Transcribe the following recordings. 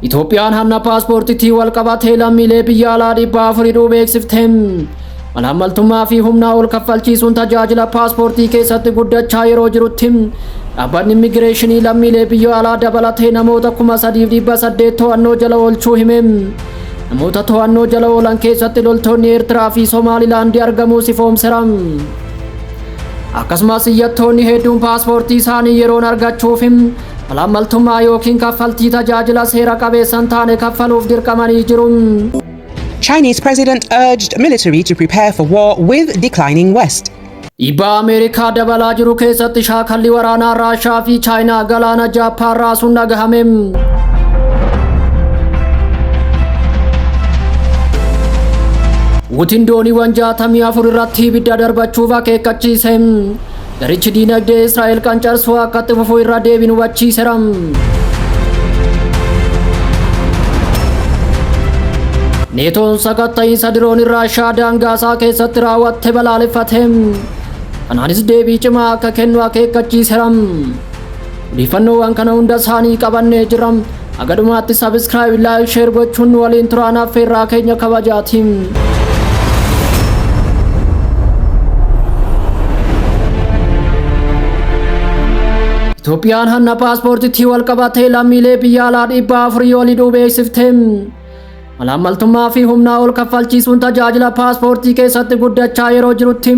Itoophiyaan hanna paaspoortiitiin walqabatee lammiilee biyya alaa 400 hidhuu beeksifte. Malaammaltummaa fi humnaa ol kaffalchiisuun tajaajila paaspoortii keessatti guddachaa yeroo jirutti dhaabbanni immigireeshinii lammiilee biyya alaa dabalatee namoota 3,800 to'annoo jala oolchuu hime. Namoota to'annoo jala oolan keessatti loltoonni Eertiraa fi Somaalilaandii argamuu ifoomseera. Akkasumas iyyattoonni hedduun paaspoortii isaanii yeroon argachuuf malaammaltummaa yookiin kaffaltii tajaajila seera qabeessa hin taane kaffaluuf dirqamanii jiru. Chinese president urged military to prepare for war with declining West. Dhiibbaa Ameerikaa dabalaa jiru keessatti shaakalli waraanaa Raashaa fi Chaayinaa galaana Jaappaan raasuun dhagahame. Huutiin dooniiwwan 64 irratti ibidda darbachuuf akeekkachiise. Garichi diinagdee Israa'el qancarsuu akka itti fufu irra deebiin hubachiiseera. Neetoon sakatta'iinsa diroonii Raashaa daangaa isaa keessatti raawwatte balaaleffate. Kanaanis deebii cimaa akka kennu akeekkachiiseera. Odeeffannoowwan kana hunda isaanii qabannee jirra. Haga dhumaatti subscribe, like, share gochuun nu waliin turaan affeerraa keenya kabajaati. Itoophiyaan hanna paaspoortiitti wal qabatee lammiilee biyya alaa 400 ol hidhuu beeksifte. Malaammaltummaa fi humnaa ol kaffalchiisuun tajaajila paaspoortii keessatti guddachaa yeroo jirutti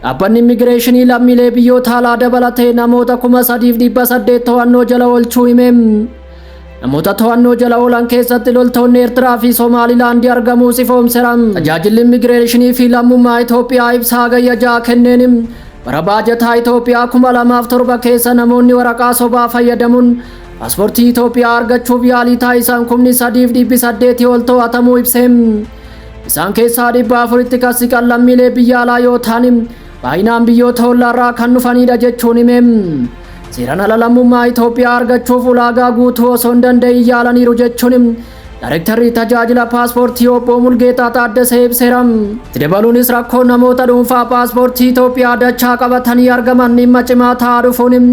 dhaabbanni immigireeshinii lammiilee biyyoota alaa dabalatee namoota 3,800 to'annoo jala oolchuu hime. Namoota to'annoo jala oolan keessatti loltoonni Eertiraa fi Somaalilaandii argamuu ifoomseera. Tajaajilli immigireeshinii fi lammummaa Itoophiyaa ibsa hagayya 6 kenneen bara baajataa Itoophiyaa 2007 keessa namoonni waraqaa sobaa fayyadamuun paaspoortii Itoophiyaa argachuuf yaalii taasisan 3,800 ol to'atamuu ibse. Isaan keessaa 400tti kan siqan lammiilee biyya alaa yoo ta'an baay'inaan biyyoota ollaarraa kan dhufanidha jechuun hime. Seeraan ala lammummaa Itoophiyaa argachuuf ulaagaa guutuu osoo hin danda'in yaalaniiru jechuun Daarektarri tajaajila paaspoortii obbo Mulgeetaa Taaddasee ibseera. Itti dabaluunis rakkoo namoota dhuunfaa paaspoortii Itoophiyaa dachaa qabatanii argaman dhimma cimaa ta'aa dhufuun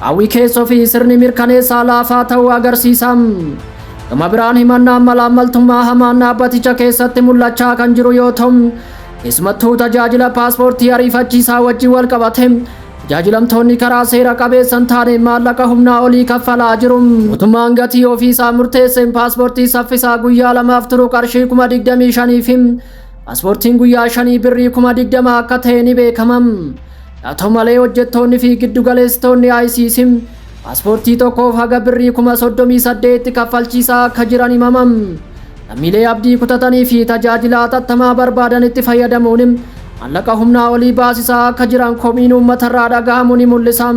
qaawwii keessoo fi sirni mirkaneessaa laafaa ta'uu agarsiisa. Gama biraan himannaan malaammaltummaa hamaan dhaabbaticha keessatti mul'achaa kan jiru yoo ta'u, keessumattuu tajaajila paaspoortii ariifachiisaa wajjin wal qabate tajaajilamtoonni karaa seera qabeessa hin taane maallaqa humnaa olii kaffalaa jiru. Mootummaan gatii ofiisaa murteesseen paaspoortii saffisaa guyyaa 2f turu qarshii 25,000 fi paaspoortiin guyyaa 5 birrii 20,000 akka ta'e ni beekama. Haa ta'u malee hojjettoonni fi giddugaleessitoonni ICC paaspoortii tokkoof haga birrii 38,000 kaffalchiisaa akka jiran himama. Lammiilee abdii kutatanii fi tajaajila hatattamaa barbaadanitti fayyadamuun maallaqa humnaa olii baasisaa akka jiran komiin uummatarraa dhagahamu ni mul'isa.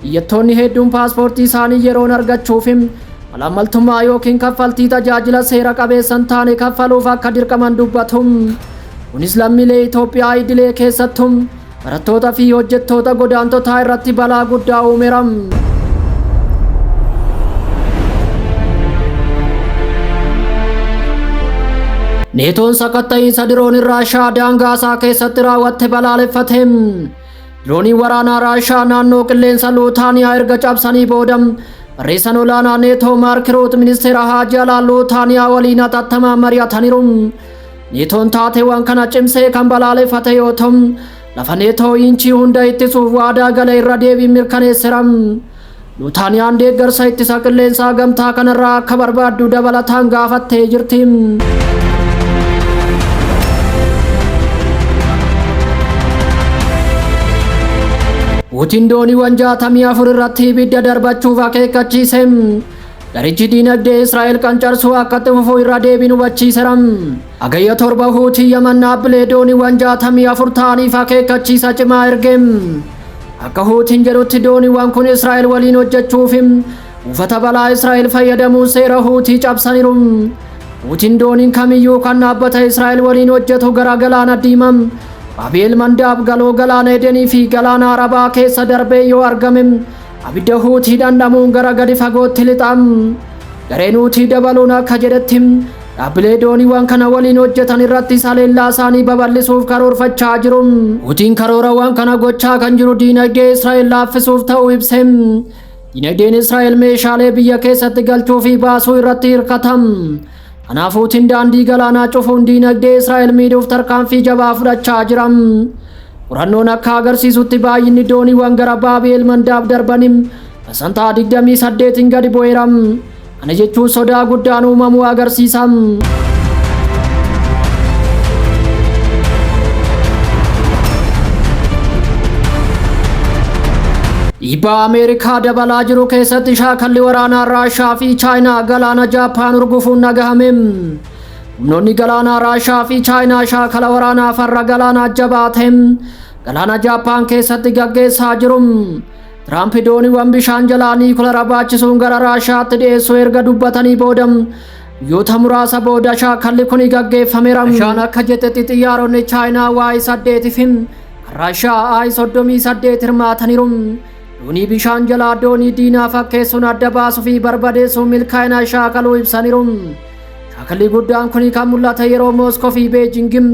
Iyyattoonni hedduun paaspoortii isaanii yeroon argachuuf malaammaltummaa yookiin kaffaltii tajaajila seera qabeessa hin taane kaffaluuf akka dirqaman dubbatu. Kunis lammiilee Itoophiyaa idilee keessattuu barattoota fi hojjettoota godaantotaa irratti balaa guddaa uumeera. Neetoon sakatta'iinsa diroonii Raashaa daangaa isaa keessatti raawwatte balaaleffate. Dirooniin waraanaa Raashaa naannoo qilleensa Luutaaniyaa erga cabsanii booda barreessaan olaanaa Neetoo Maark Ruut ministeera haajaa alaa Luutaaniyaa waliin hatattamaan mari'ataniiru. Neetoon taateewwan kana cimsee kan balaaleffate yoo ta'u, lafa Neetoo inchii hunda ittisuuf waadaa gale irra deebiin mirkaneesseera. Luutaaniyaan deeggarsa ittisa qilleensaa gamtaa kanarraa akka barbaaddu dabalataan gaafattee jirti. Puutiin dooniiwwan 64 irratti ibidda darbachuuf akeekkachiise. Garichi diinagdee Israa'el qancarsuu akka itti fufu irra deebiin hubachiiseera. Hagayya 7 Huutii Yaman dhaabbilee dooniiwwan 64 ta'aniif akeekkachiisa cimaa erge. Akka Huutiin jedhutti dooniiwwan kun Israa'el waliin hojjechuuf buufata balaa Israa'el fayyadamuun seera Huutii cabsaniiru. Huutiin dooniin kamiyyuu kan dhaabbata Israa'el waliin hojjetu gara galaana Diimaa, Baabi'el Mandaab, galoo galaana Edenii fi galaana Arabaa keessa darbee yoo argame abidda Huutii dhandhamuun gara gadi fagootti lixa. Gareen Huutii dabaluun akka jedhetti dhaabbilee dooniiwwan kana waliin hojjetan irratti haleellaa isaanii babal'isuuf karoorfachaa jiru. Huutiin karoorawwan kana gochaa kan jiru diinagdee Israa'el laaffisuuf ta'uu ibse. Dinagdeen Israa'el meeshaalee biyya keessatti galchuu fi baasuu irratti hirkatam. Kanaaf Huutiin daandii galaanaa cufuun dinagdee Israa'el miidhuuf tarkaanfii jabaa fudhachaa jira. Qorannoon akka agarsiisutti baay'inni dooniiwwan gara Baabeel Mandaab darbanii parsantaa 28n gadi bu'eera. Kana jechuun sodaa guddaan uumamuu agarsiisa. Dhiibbaa Ameerikaa dabalaa jiru keessatti shaakalli waraanaa Raashaa fi Chaayinaa galaana Jaappaan urgufuun dhagahame. Humnoonni galaanaa Raashaa fi Chaayinaa shaakala waraanaa farra galaanaa jabaa ta'e galaana Jaappaan keessatti gaggeessaa jiru. Tiraamp dooniiwwan bishaan jalaa niikulara baachisuun gara Raashaatti dhiyeessuu erga dubbatanii booda guyyoota muraasa booda shaakalli kun gaggeeffameera. Raashaan akka jettetti xiyyaaronni Chaayinaa Y 8 fi Raashaa I 38 hirmaataniiru. Doonii bishaan jalaa doonii diinaa fakkeessuun adda baasuu fi barbadeessuun milkaa'ina shaakaluu ibsaniiru. Shaakalli guddaan kun kan mul'ate yeroo Mooskoo fi Beejingim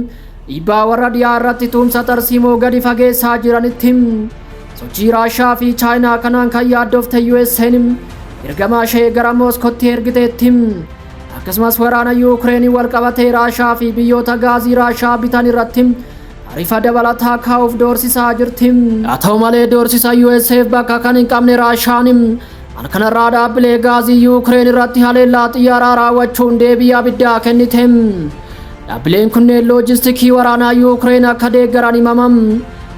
dhiibbaa warra dhiyaa irratti tumsa tarsiimoo gadi fageessaa jiranitti. Sochii Raashaa fi Chaayinaa kanaan kan yaaddofte USA'n ergamaa ishee gara Mooskootti ergiteetti. Akkasumas waraana Yuukireenii wal qabatee Raashaa fi biyyoota gaazii Raashaa bitan irratti taarifa dabalataa kaa'uuf doorsisaa jirti. Haa ta'u malee, doorsisa USAf bakka kan hin qabne Raashaan halkanarraa dhaabbilee gaazii Yuukireen irratti haleellaa xiyyaaraa raawwachuun deebii abiddaa kennite. Dhaabbileen kunneen loojistikii waraanaa Yuukireen akka deeggaran himamam.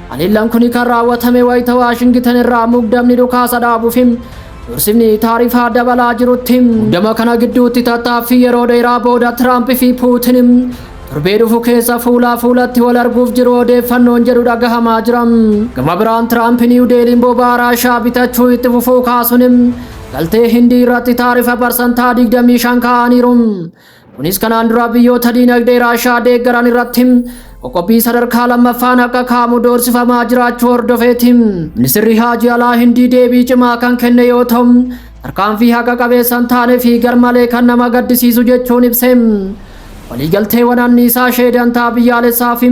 Haleellaan kun kan raawwatame wayita Waashingitan irraa mugdamni dhukaasa dhaabuuf doorsifni taarifaa dabalaa jirutti. Mugdama kana gidduutti tattaaffii yeroo dheeraa booda Tiraamp fi Puutin torbee dhufu keessa fuulaa fuulatti wal arguuf jiru odeeffannoon jedhu dhagahamaa jira. Gama biraan Tiraamp Niiw Deeliin boba'aa Raashaa bitachuu itti fufuu kaasuun galtee Hindii irratti taarifa parsantaa 25 kaa'aniiru. Kunis kanaan dura biyyoota diinagdee Raashaa deeggaran irratti qoqqobbii sadarkaa lammaffaan akka kaa'amu doorsifamaa jiraachuu hordofeeti. Ministirri Haajii Alaa Hindii deebii cimaa kan kenne yoo ta'u, tarkaanfii haqa qabeessa hin taane fi garmalee kan nama gaddisiisu jechuun ibse. Waliigalteewwan anniisaa ishee dantaa biyyaalessaa fi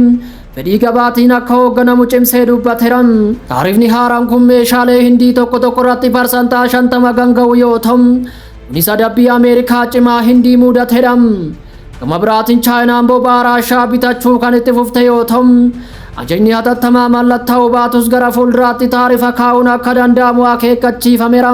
fedhii gabaatiin akka hoogganamu cimsee dubbateera. Taarifni haaraan kun meeshaalee Hindii tokko tokko irratti parsantaa 50 kan ga'u yoo ta'u, kunis adabbii Ameerikaa cimaa Hindii mudatedha. Gama biraatiin Chaayinaan boba'aa Raashaa bitachuu kan itti fufte yoo ta'u, ajajni hatattamaa mallattaa'uu baatus gara fuulduraatti taarifa kaa'uun akka danda'amu akeekkachiifameera.